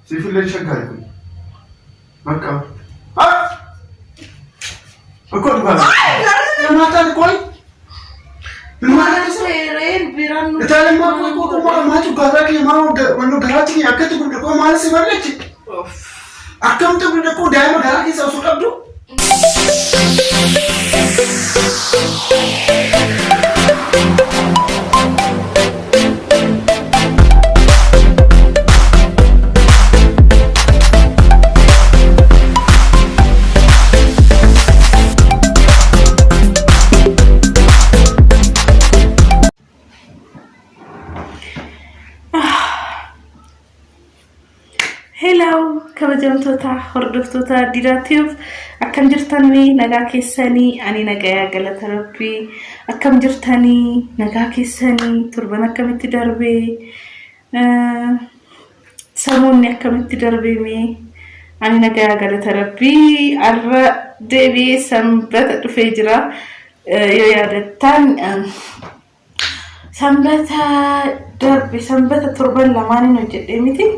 Siifillee shaggaari kun. Bakka. Akkoo dhugaa. Maataan qoy. Itaaleen maa qoy qoy qoy maatu garaa kee maa wanno garaachi kee akkatti gudde qoy maal si barreechi? Akkamtu gudde qoy daa'ima garaa keessa osoo qabdu? Hello kabajamtoota hordoftoota Diidaa Tube, akkam jirtanii? Nagaa keessanii? Ani nagayaa, galata rabbii. Akkam jirtanii? Nagaa keessanii? Torban akkamitti darbee? Samuunni akkamitti darbee? Mee ani nagayaa, galata rabbii. Har'a deebi'ee sanbata dhufee jira. Yoo yaadattan, sanbata darbe, sanbata torban lamaaniin hojjedhee miti.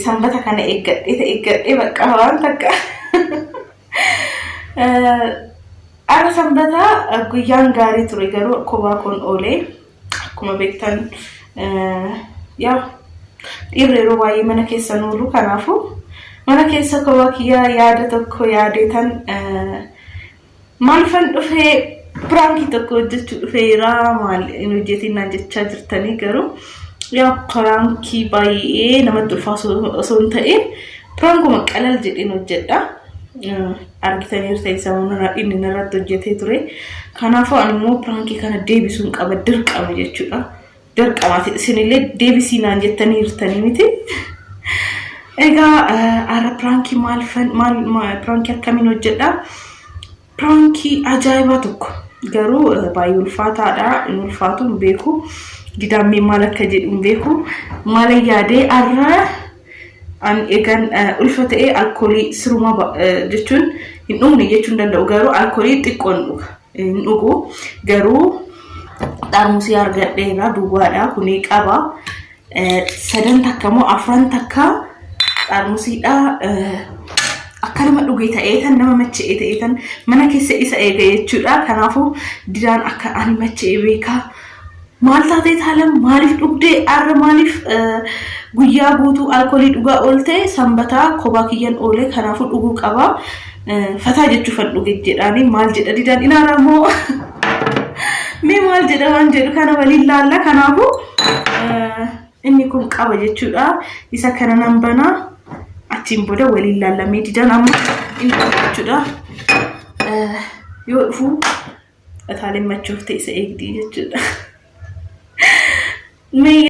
Sanbata kana eeggadhee eeggadhee bakka waan takka. Har'a sanbata guyyaan gaarii ture, garuu kophaa koon oolee. Akkuma beektan, yaa dhiirri yeroo baay'ee mana keessa oolu, kanaafuu mana keessa kophaa kiyyaa yaada tokko yaadeetan maalifan dhufee prankii tokko hojjechuu dhufeera. Maal hin hojjetin naan jechaa jirtanii, garuu yaa prankii baay'ee namatti ulfaatu osoo hin ta'in prankuma qalal jedheen hojjedha. Argitaniirta, isa inni narratti hojjetee ture. Kanaafuu ani immoo prankii kana deebisuun qaba, dirqama jechuudha. Dirqamaati, isinillee deebisii naan jettanii jirtanii miti. Egaa har'a prankii maal maal prankii akkamiin hojjedha? Prankii ajaa'ibaa tokko, garuu baay'ee ulfaataadha. Inni ulfaatu hin beeku. Didaammee maal akka jedhu hin beeku. Maal yaadee, har'a an eegan ulfa ta'ee alkoolii siruma jechuun hin dhugne jechuu hin danda'u, garuu alkoolii xiqqoon dhuga. Hin dhugu, garuu xaarmusii argadheera, duwwaadha kuni qaba. Sadan takka moo afran takka xaarmusiidha. Akka nama dhuge ta'ee tan, nama macha'e ta'ee tan mana keessa isa eega jechuudha. Kanaafuu Didaan akka ani macha'e beekaa. Maal taatee taalam, maaliif dhugdee har'a, maaliif guyyaa guutuu alkoolii dhugaa oolte? Sanbataa kophaa kiyyan oole, kanaafuu dhuguu qaba. Fataa jechuufan dhuge jedhaani. Maal jedha Didaan? Inaara moo mee maal jedha waan jedhu kana waliin laalla. Kanaafuu inni kun qaba jechuudha. Isa kana nan banaa, achiin booda waliin laallamee Didaan amma inni jechuudha. Yoo dhufu Itaaleen machoofte isa eegdii jechuudha. Mee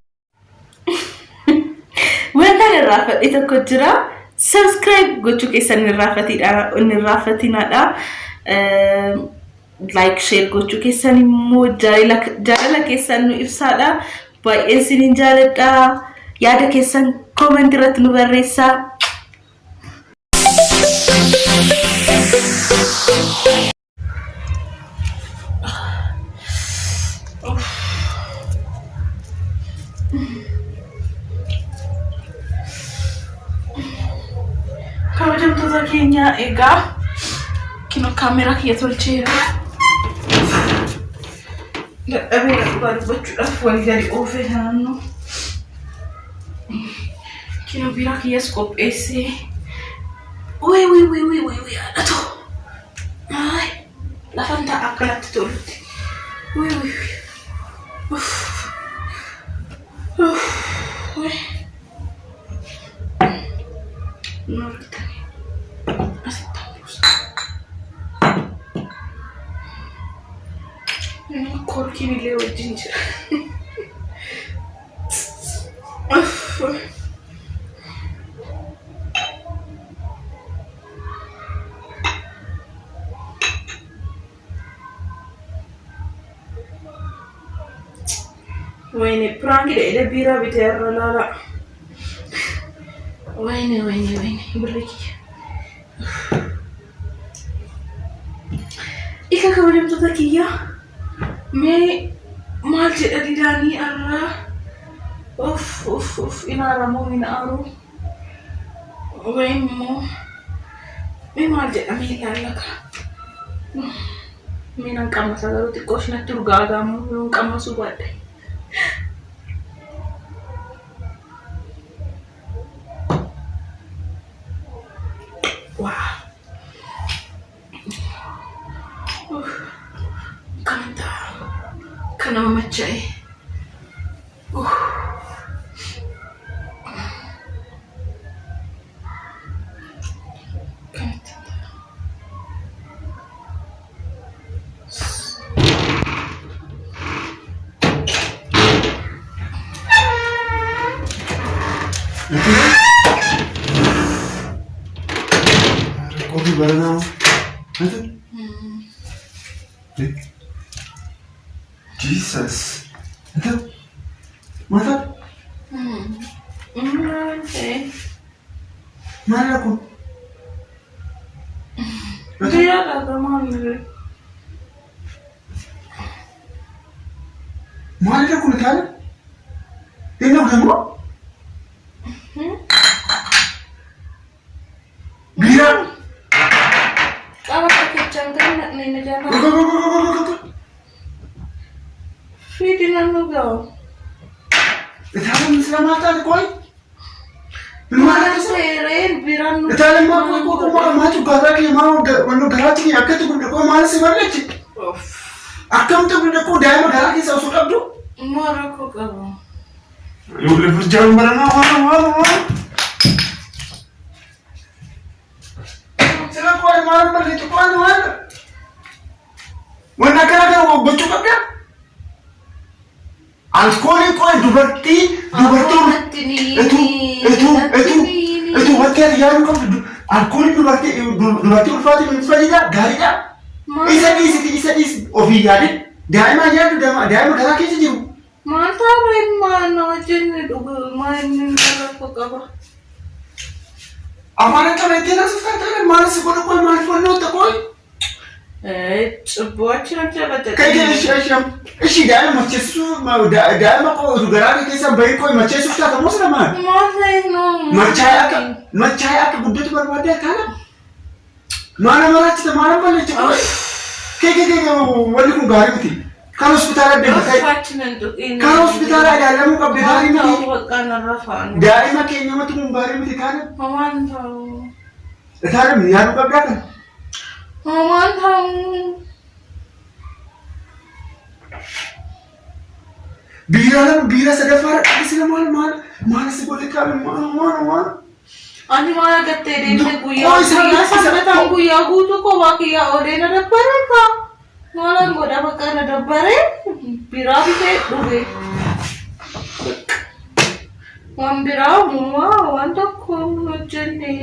wanta irraafadhe tokko jira. Subscribe gochuu keessan hin irraafatinaadha. Like, share gochuu keessan immoo jaalala keessan nu ibsaadha. Baay'een isinin jaaladha. Yaada keessan comment irratti nu barreessaa. Kabajamtoota keenya, egaa kinoo kaameeraa kiyya tolcheera. Dadhabeera dhugaa dubbachuudhaaf, walii gadi oofee naannoo. Kinoo biiraa kiyyas qopheessee. Wii wii wii wii wii wii, haadha too. Ay, lafan ta'a akkanatti tolutti. Wii wii wii. Uff. Uff. Wii. Nu argitanii. Asitti buusa. Korkiin illee wajjin jira. Uff. Wayne, prankii dha biiraa bitee irra laala. Wayne, wayne, wayne, birri kiyya. Ika kabajamtoota kiyya, mee maal jedha Didaanii har'a? Uff uff uff inaaramoo hin aaru. Wayim immoo mee maal jedhamee ilaallaka. Mee nan qammasa garuu xiqqoo ishinatti urgaa'a gaammoo yoon qammasuu baadhe. Waa. Uff. Kan ta'a. Kan nama machaa'e. Uff. Kanatti ta'a. Qorri baranaa moo? Jesus. Maal Maal ta'e? Maal kun? Biraa dhagaa maal? Maalidha kun taane? Inni dhugamoo? Biiraa. Qaba tokkichaan kan naqnee na jala. Go go go go go go. Fidi nan dhugaa. Itaaleen ስለማታውቅ ቆይ ምን ማለት ነው? Seereen biraan nu. Itaaleen maa ቆይ ቆይ ቆይ maa cuqqaasaa kee maa wanno garaachi kee akkatti gudde qoy maal si barreechi? Akkamitti gudde qoy daa'ima garaa keessa osoo qabdu? Maal rakkoo qaba? Ijoollee furjaan baranaa waan waan waan. Sila qoy maal barreechi qoy maal? Wanna akkana kana gochuu qabda? Alkoolii qoy dubartii dubartii Etu etu etu etu wanti ati yaaduu qabdu alkoolii dubartii dubartii ulfaatiin hin fayyada gaariidha. Isa dhiisiti isa dhiisi ofii yaadin daa'ima yaadu daa'ima garaa keessa jiru. Maal ta'a maal na wajjin dhugu maal inni rakkoo qaba? Afaan akka beektee naasiftaa taane maal si godhu qoy maal fannoo qoy. Cubbuachi na jabata. Kai kai ishi ishi ishi daa'ima macheessuu daa'ima qoy garaa kee keessa bahii qoy macheessuuf taata moo sila maal? Maal ta'e nu? Machaa'ee akka guddatu barbaadde taana? Maal nama raachita maal balleecha qoy? Kee kee kee wanni kun gaarii miti. Kan hospitaala deema kai. Achi nan tuqin. Kan hospitaala ilaalamuu qabde gaarii Maal miti. ta'u bakka narra faana. Daa'ima keenya matu kun gaarii miti taana. Maal ta'u? Taana yaaduu qabdaa kana. Maal ta'u? Biiraa lama biiraa sadaffaarra dhaabsina maal maal maal si godhe kaame maal maal maal. Ani maal argattee deemte guyyaa Qoy isaan guyyaa isa- sanbataan guyyaa guutuu kophaa kiyyaa oolee na dabbare kaa. Maalan godha bakka na dabbare biraa bitee dhuge. Waan biraa uumamaa waan tokko hin hojjenne.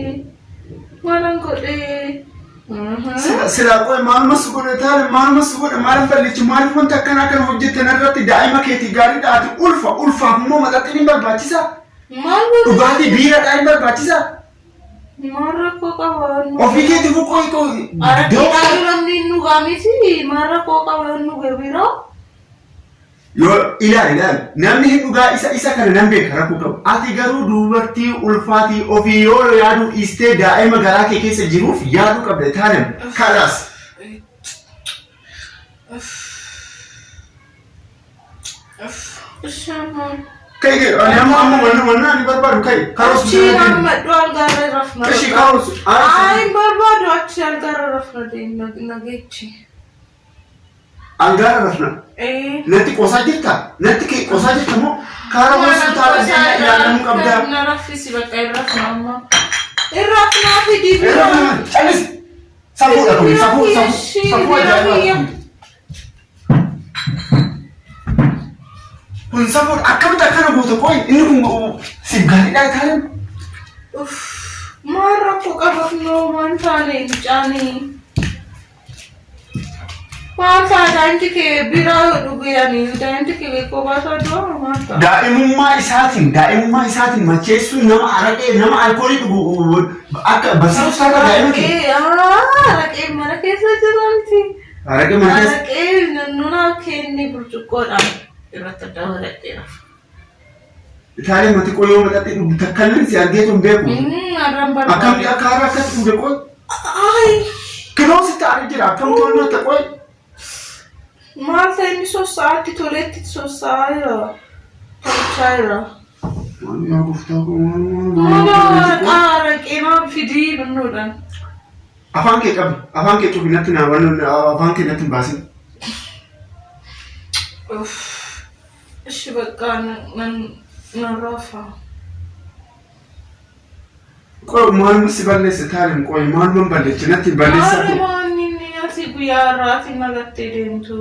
Maalan godhee. Silaa qoy maaluma si godhe taane maaluma si godhe maal balleechi maaliif wanta akkanaa kana hojjettan irratti daa'ima keetii gaarii ati ulfa ulfaaf immoo maxaxxiin hin barbaachisaa? Maal godhe? Dhugaatii biiraadhaa hin barbaachisaa? Maal rakkoo qaba? Ofii keetiif qoy qoy. Araqeedhaan namni hin dhugaa miti. Maal rakkoo qaba hin dhuge biraa? Yoo ilaali ilaali namni hin dhugaa isa isa kana nan beeka rakkoo qabu. Ati garuu dubartii ulfaatii ofii yoo yaaduu dhiistee daa'ima garaa kee keessa jiruuf yaaduu qabda taanem kalaas. Bishaan. Kai kai ani amma amma wannan wannan ani barbaadu kai karaa Achi hospitaala deemu. hammadhu algaarra rafna. Ishi karaa Ay barbaadu achi algaarra rafna deemna nageechi. Algaarra rafna. Eh. Natti qoosaa jirta? Natti kee qoosaa jirta moo karaa hospitaala deemee ilaalamuu qabda? Na raffisi bakka irra rafna amma. Irra rafnaa fidii Irra rafna callis. Safuudha kun safuu safuu safuu ajaa'ibaa. Kun safuudha akkamitti akkana goota qoy inni kun siif gaariidha taanem. Maal rakkoo qaba noo maal taane mucaanii. Maal ta'a daa'imti kee biraa dhuge ani daa'imti kee kophaa isaa du'a maal ta'a? Daa'imummaa isaatiin macheessuun nama araqee nama alkoolii dhugu akka barsiisuu taata daa'ima kee. Araqee araqee mana keessa jira miti. Araqee mana keessa. Araqee nuna kenne burcuqqoodhaan irratti dabaladheera. Itaalee mati qoyoo maxaxii dhugdu takkallee si argeetu hin beeku. Akkamti akka haaraa akkas dhugde qoy. Kinoo sitti aaree jira akkam to'annoo ta'e qoy. Maal ta'e inni sossa'aatti toleetti sossa'aa jira. Tolchaa jira. Yaa gooftaa koo Maal araqee maal fidii bannuudhaan. Afaan kee qabi afaan kee cufi natti naa waan afaan kee natti hin baasin. Ishi bakka nan nan rafa. Qoy maaluma si balleesse taalim qoy maaluma balleesse natti hin balleessaa Maal waan inni ati guyyaa har'aati nagattee deemtu.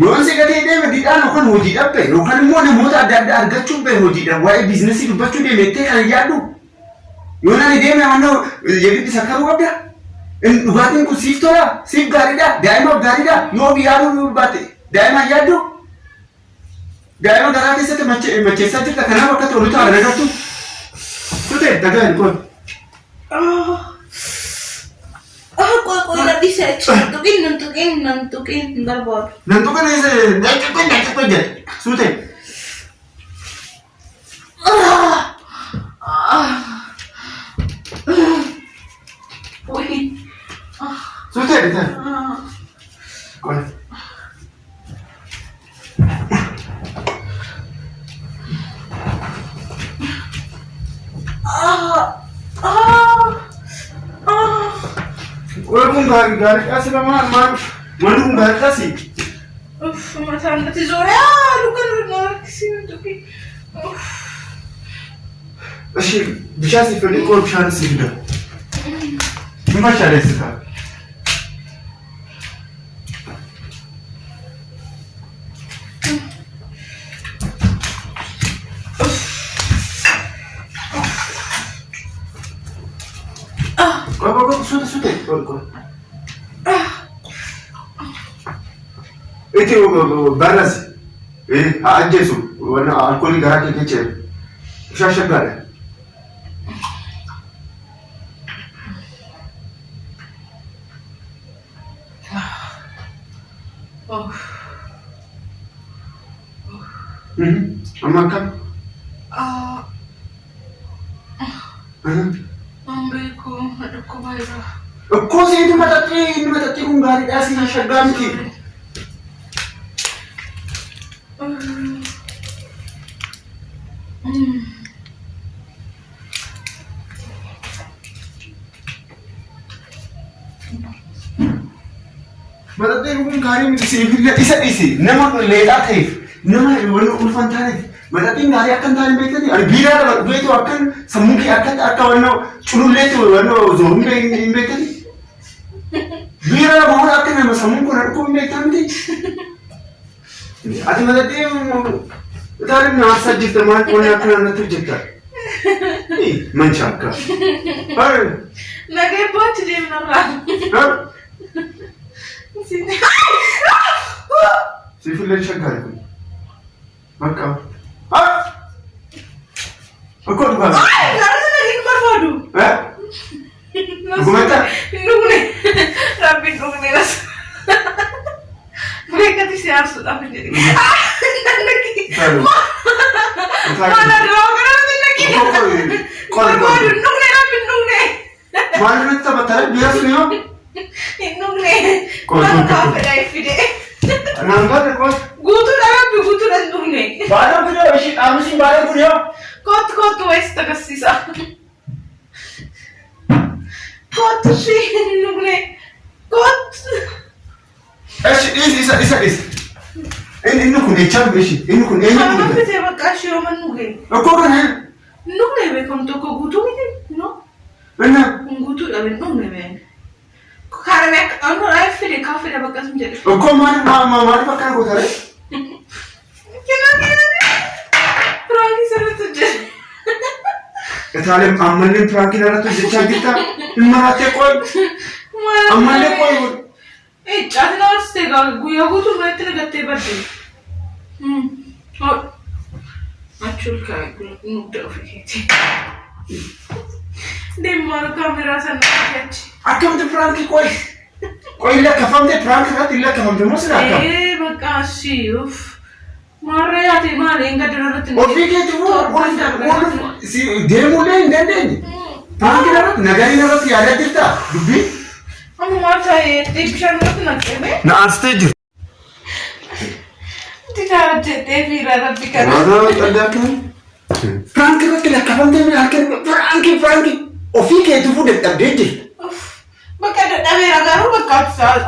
Yoon si gatee deeme didhaan yookaan hojii dhabbe yookaan immoo namoota adda addaa argachuun bahe hojiidhaan waa'ee biizinasii dubbachuu deemettee kana yaaddu. Yoon ani deeme amannoo yegiddi sakkaruu qabda. Dhugaatiin kun siif tola, siif gaariidha, daa'imaaf gaariidha. Yoo ofii yaaduu baatte daa'imaan yaaddu. Daa'ima garaa keessatti macheessaa jirta kanaaf akka tolu ta'a nagartu. Tute dhagaan qoy. Qoy qoy na dhiise achi nan tuqin nan tuqin nan tuqin hin barbaadu. Nan tuqin nan tuqin nan tuqin jedhe. Sute. Sute bitan. Qoy. Qoy kun gaarii gaariidhaa sila maal maal manni kun gaariidhaa si. Uff mataan natti zoore luka na rakkisii nan tuqin. Ishi bishaan siif fedhe qoy bishaan siif fida. Hin mashaleessita. Qoy qoy qoy sute sute qoy qoy. Itti barras haa ajjeesu wanna alkoolii garaa kee keessa jiru. Bishaan shaggaadha. Amma akkam? An beeku na dhukkubaa jira. Ikkoo seetu maxaxxee inni maxaxxee kun gaariidhaa si shaggaa miti. Maxaxxee kun gaarii miti siifillee isa dhiisi nama leexaa ta'eef nama wani ulfa hin taaneef maxaxxeen gaarii akka hin taane beektati ani biiraa lama dhugeetu akkan sammuu kee akka akka wannoo cululleetu wannoo zooruu hin beektati. Biiraa lama hora akka nama sammuun kun harkuu hin beektaa miti. Ati maxaxxee utaalin na aarsaa jirta maal wanni akkana natti hojjetta. Mancha akka. Nagee boochi deemnarraa. Siifillee shaggaari kun. Bakka. Okkoo dhugaa. Gaarri nageen barbaadu. Dhugumatti? Dhugne. Rabbiin dhugne nas. Beekati si aarsuudhaaf hin jedhe. Maal adabaa kanatti naqi. Barbaadu dhugne rabbiin dhugne. Maal irratti taphattaa biyya sun yoo? Hin dhugne. Maal kaafedha fide. Naan gaafate qoos. Guutuudha rabbi guutuudha hin dhugne. Baadaan kun yoo ishii dhaamusiin baadaan kun yoo? Kottu kottu wayis agarsiisa. Kottu ishii hin dhugne. Kottu. Eshi dhiisi isa isa dhiisi. Inni inni kun echaa dhuge ishi inni kun eenyu Kan dhuge? fite bakka ishii yoo man dhuge. Okkoo kana Hin dhugne beekamu tokko guutuu miti. No. inni Kun guutuudha hin dhugne been. Kaarame akka anuu ay fide kaa fide bakka sun jedhe. Okkoo maal maal maaliif akkana goota ree? Kina kina. Piraankii sirriitti hojjete. Itaaleen ammallee piraankii irratti hojjechaa jirta. Hin maraattee qoy. Ammallee qoy. Caatiin hawwaasiste egaa guyyaa guutuu manatti nagattee badde. Achi ol kaa'e mudda ofii keetii. Deemaa kaameraa sana achi. Akkamitti piraankii qoy? Qoy lakkafamte piraankii irratti lakkafamte moo sila akkam? Ee bakka ashii uff. Maarree ati maali hin gadda irratti Ofii keetifuu deemuullee hin dandeenye. Piraankii irratti nagarii irratti yaadaa jirtaa dubbii. Amma maal ta'e bishaan irratti naqxee Na aarsitee jirti. Didaa hojjettee fiira rabbi kana. Piraankii irratti lakkafamtee harka piraankii piraankii ofii keetifuu dadhabdee jirti. Bakka dadhabeera garuu bakka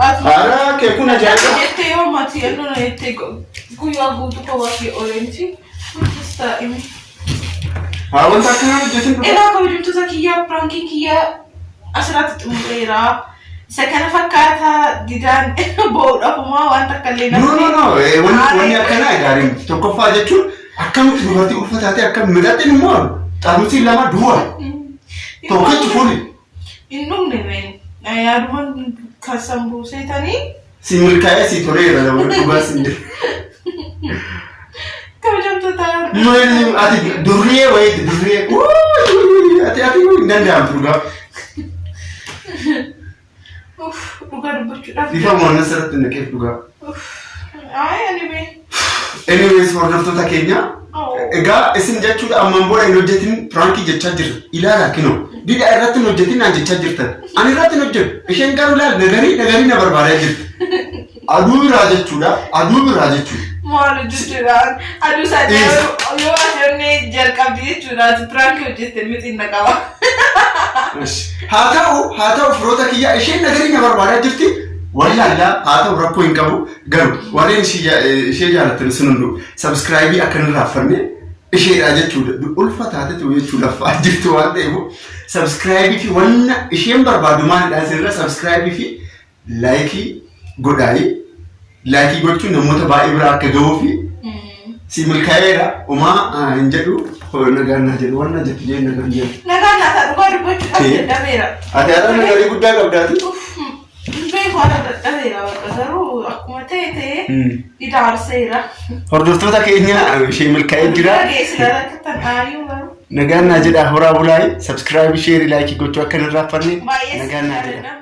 ati. Haaraa kee kun ajaa'iba. Jettee yoo maatii yennoo na jettee guyyaa guutuu kophaa kee ooleensi. Wantas taa'ime. Haa wanta akkanaa hojjetin dhufa. Egaa kabajamtoota kiyyaa piraankiin kiyyaa asirratti xumureera. Isa kana fakkaata didaan bo'uudhaafumaa waan takka illee No no no wanni akkanaa gaarii miti. Tokkoffaa jechuun akkamitti dubartii ulfa taatee akka midhaatti immoo xarmusii lama duwwaa tokkichi fuuli. Hin dhugne meen yaadumaan kasan buuseetanii Si milkaa'ee si toleera nama dhugaa sin jedhu. kabajamtoota. Maali ati durriyee wayiiti durriyee. Ati ati hin danda'amtu dhugaa. Uff dhugaa dubbachuudhaaf. Bifa moonna sirriitti naqeef dhugaa. Uff ay ani bee. Anyways hordoftoota keenya egaa isin jechuudha ammaan booda hin hojjetin piraankii jechaa jirra. Ilaala kinoo didha irratti hin hojjetin naan jechaa jirtan. Ani irratti hin hojjetu. Isheen garuu ilaala nagarii nagarii na barbaadaa jirti. Aduu biraa jechuudha. Aduu biraa jechuudha. Maal hojjechuudhaan aduu isaanii yoo ati onnee jalqabdi jechuudha ati piraankii hojjette miti na qaba. Haa ta'u firoota kiyyaa isheen nagarii na barbaadaa jirti. Wallaallaa haa ta'u rakkoo hin qabu garuu warreen ishee jaallattan sun hunduu subscribe akka hin raaffanne isheedha jechuudha. Ulfa taatetu jechuudha fa'aa jirtu waan ta'eef subscribe fi wanna isheen barbaadu maalidha asirra subscribe fi like godhaayi. Like gochuun namoota baay'ee bira akka gahuu fi si milkaa'eera homaa hin jedhu nagaan naa jedhu wanna jettu jee nagaan jedhu. Nagaan naa ta'a dhugaa dubbachuudhaaf dadhabeera. Ati haadha nagarii guddaa qabdaati. Uff beeku haadha dadhabeera bakka garuu akkuma ta'e ta'e idaarseera. Hordoftoota keenya ishee milkaa'ee jira. Geessira rakkatan aayyuu garuu. Nagaan naa jedhaa horaa bulaayi subscribe share like gochuu akka hin irraanfanne Baay'ee nagaan naa jedhaa. jedha.